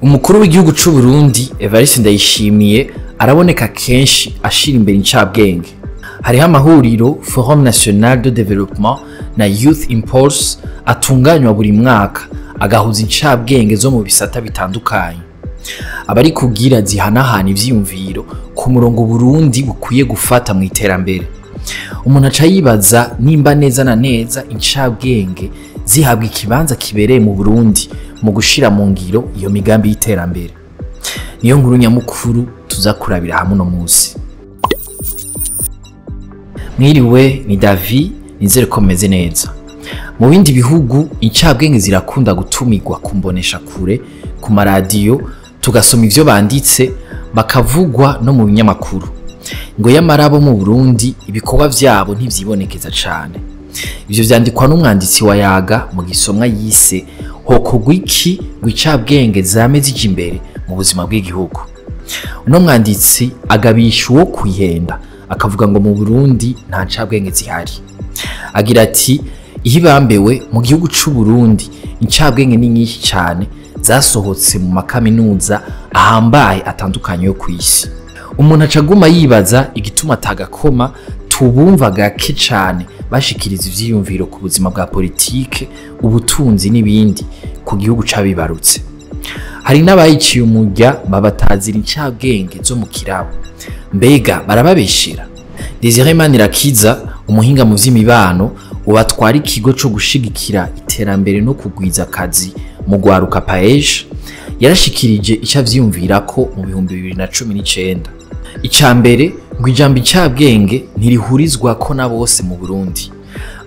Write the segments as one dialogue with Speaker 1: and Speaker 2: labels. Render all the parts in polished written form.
Speaker 1: Umukuru w'igihugu c'u Burundi Evariste Ndayishimiye araboneka kenshi ashira imbere incabwenge. Hariho amahuriro Forum National de Développement na Youth Impulse atunganywa buri mwaka agahuza incabwenge zo mu bisata bitandukanye. Abari kugira zihanahana ivyiyumviro ku murongo Burundi bukwiye gufata mu iterambere. Umuntu aca yibaza nimba neza na neza incabwenge zihabwa ikibanza kibereye mu Burundi mu gushira mu ngiro iyo migambi y'iterambere. Niyo nkuru nyamukuru tuza kurabira hamwe uno munsi. Mwiriwe, ni Davi, nizere ko mumeze neza. Mu bindi bihugu incabwenge zirakunda gutumirwa kumbonesha kure, ku maradiyo, tugasoma ivyo banditse, bakavugwa no mu binyamakuru. Ngo yamara abo mu Burundi ibikorwa vyabo ntivyibonekeza cane. Ivyo vyandikwa n'umwanditsi wa Yaga mu gisomwa yise hokorwa iki ngo incabwenge zame zija imbere mu buzima bw'igihugu. Uno mwanditsi agabisha uwo kwihenda, akavuga ngo mu Burundi nta ncabwenge zihari. Agira ati ihibambewe mu gihugu c'u Burundi incabwenge ni nyinshi cane zasohotse mu makaminuza ahambaye atandukanye yo kw'isi. Umuntu acaguma yibaza igituma atagakoma tubumva gake cane bashikiriza ivyiyumviro ku buzima bwa politike, ubutunzi n'ibindi ku gihugu c'abibarutse. Hari n'abayiciye umurya babatazira incabwenge zo mu kirabo. Mbega barababeshera? Desire Manirakiza, umuhinga mu vy'imibano, ubatwara ikigo co gushigikira iterambere no kugwiza akazi mu gwaruka PAEJ, yarashikirije ico avyiyumvirako mu 2019. Ica mbere ngo ijambo incabwenge ntirihurizwako na bose mu Burundi.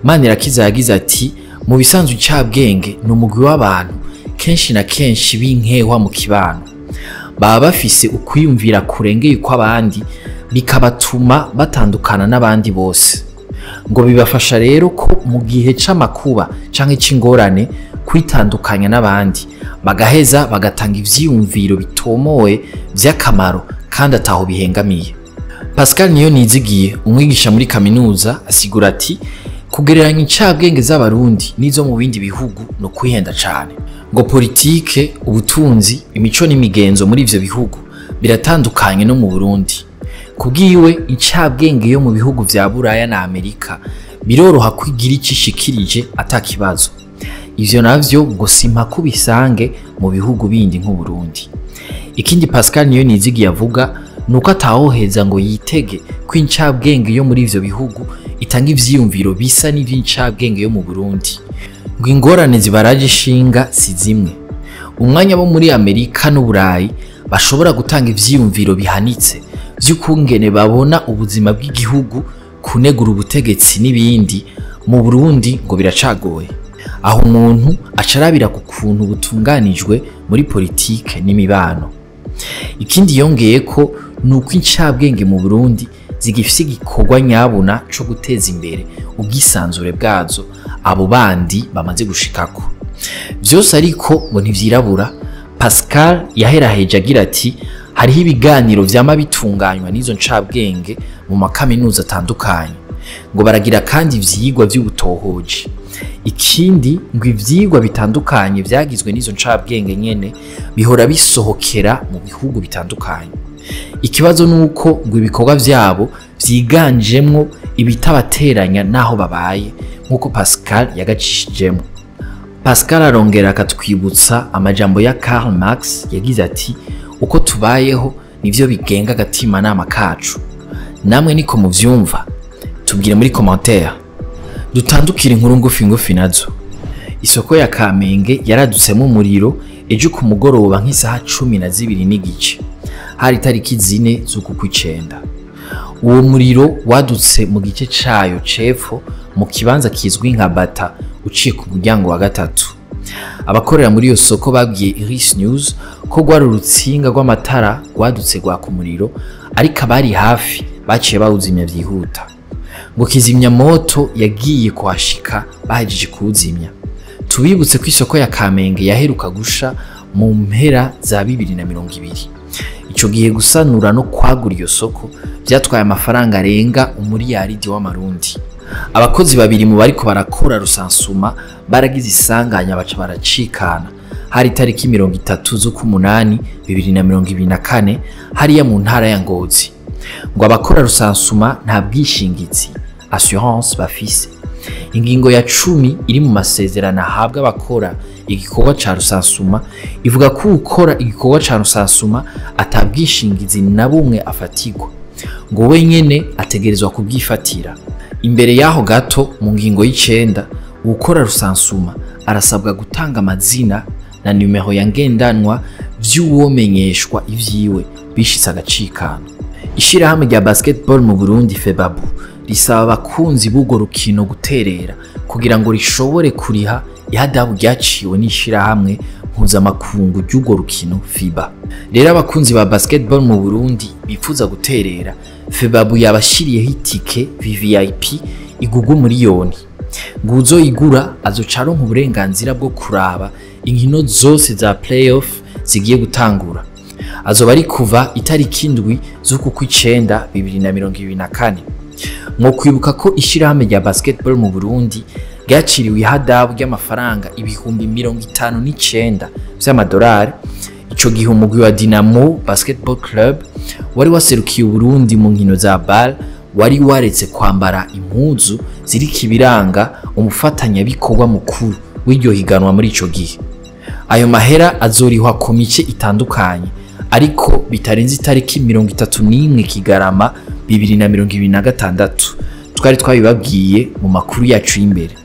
Speaker 1: Manirakiza yagize ati mu bisanzwe incabwenge ni umugwi w'abantu kenshi na kenshi b'inkehwa mu kibano. Baba bafise ukwiyumvira kurengeye ukw'abandi bikabatuma batandukana n'abandi bose. Ngo bibafasha rero ko mu gihe c'amakuba canke c'ingorane kwitandukanya n'abandi, bagaheza bagatanga ivyiyumviro bitomoye vy'akamaro kandi ataho bihengamiye. Pascal Niyonizigiye, umwigisha muri kaminuza, asigura ati kugereranya incabwenge z'abarundi n'izo mu bindi bihugu no kwihenda cane. Ngo politike, ubutunzi, imico n'imigenzo muri ivyo bihugu biratandukanye no mu Burundi. Kubwiwe incabwenge yo mu bihugu vya Buraya na Amerika biroroha kwigira icishikirije atakibazo. Ivyo navyo ngo simpaka ubisange mu bihugu bindi nk'u Burundi. Ikindi Pascal Niyonizigiye avuga nuko atawoheza ngo yitege ko incabwenge yo muri ivyo bihugu itanga ivyiyumviro bisa n'ivy'incabwenge yo mu Burundi. Ngo ingorane zibaraje ishinga si zimwe. Umwanya bo muri Amerika n'Uburayi bashobora gutanga ivyiyumviro bihanitse vy'ukungene babona ubuzima bw'igihugu, kunegura ubutegetsi n'ibindi, mu Burundi ngo biracagoye. Aho umuntu acarabira ku kuntu butunganijwe muri politike n'imibano. Ikindi yongeye ko nuko incabwenge mu Burundi zigifise igikorwa nyabuna co guteza imbere ubwisanzure bwazo abo bandi bamaze gushikako. Vyose ariko ngo ntivyirabura. Pascal yaheraheje agira ati hariho ibiganiro vyama bitunganywa n'izo ncabwenge mu makaminuza atandukanye. Ngo baragira kandi ivyigwa vy'ubutohoji. Ikindi ngo ivyigwa bitandukanye vyagizwe n'izo ncabwenge nyene bihora bisohokera mu bihugu bitandukanye. Ikibazo nuko ngo ibikorwa vyabo vyiganjemwo ibitabateranya naho babaye, nkuko Pascal yagacishijemo. Pascal arongera akatwibutsa amajambo ya Karl Marx yagize ati uko tubayeho nivyo bigenga agatima nama kacu. Namwe niko muvyumva? Tubwire muri commentaire. Dutandukire inkuru ngufi ngufi nazo. Isoko ya Kamenge yaradutsemo umuriro ejo ku mugoroba nk'isaha 12:15. Hari tariki 4 z'uku kw'icenda. Uwo muriro wadutse mu gice cayo cepfo mu kibanza kizwi nka Bata uciye ku muryango wa 3. Abakorera muri iyo soko babwiye Iris News ko rwari urutsinga rw'amatara rwadutse rwaka umuriro, ariko abari hafi baciye bawuzimya vyihuta. Ngo kizimya moto yagiye kuhashika bahejeje kuwuzimya. Tubibutse ko isoko ya Kamenge yaheruka gusha mu mpera za 2020. Ico gihe gusanura no kwagura iyo soko vyatwaye amafaranga arenga umuriyaridi w'amarundi. Abakozi babiri mu bariko barakora rusansuma baragize isanganya baca baracikana. Hari itariki 30 z'ukumunani 2024 hariya mu ntara ya Ngozi. Ngo abakora recensement nta bwishingizi assurance bafise. Ingingo ya 10 iri mu masezerano ahabwa abakora igikorwa ca recensement ivuga ko ukora igikorwa ca recensement atabwishingizi na bumwe afatirwa, ngo wenyene ategerezwa kubwifatira. Imbere yaho gato mu ngingo y'icenda, ukora recensement arasabwa gutanga amazina na numero ya ngendanwa vy'uwomenyeshwa ivyiwe bishitse agacikano. Ishirahamwe rya basketball mu Burundi FEBABU risaba abakunzi b'urwo rukino guterera kugira ngo rishobore kuriha ihadabu ryaciwe n'ishirahamwe mpuzamakungu ry'urwo rukino FIBA. Rero abakunzi ba basketball mu Burundi bifuza guterera, FEBABU yabashiriyeho itike VVIP igugwa miliyoni. Nguzo igura azoca aronka uburenganzira bwo kuraba inkino zose za playoff zigiye gutangura. Azoba ari kuva itariki 7 z'uku kw'icenda 2024. Mwo kwibuka ko ishirahamwe rya basketball mu Burundi ryaciriwe ihadabu ry'amafaranga 59,000 vy'amadolari. Ico gihe umugwi wa Dinamo Basketball Club wari waserukiye Burundi mu nkino za BAL wari waretse kwambara impuzu ziriko ibiranga umufatanyabikorwa mukuru w'iryo higanwa muri ico gihe. Ayo mahera azorihwa ku mice itandukanye, ariko bitarenze itariki 31 Kigarama 2026. Twari twabibabwiye mu makuru yacu y'imbere.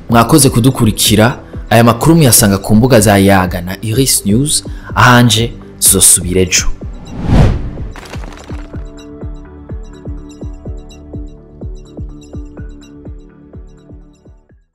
Speaker 1: Mwakoze kudukurikira. Aya makuru muyasanga ku mbuga za Yaga na Iris News. Ahanje tuzosubira ejo.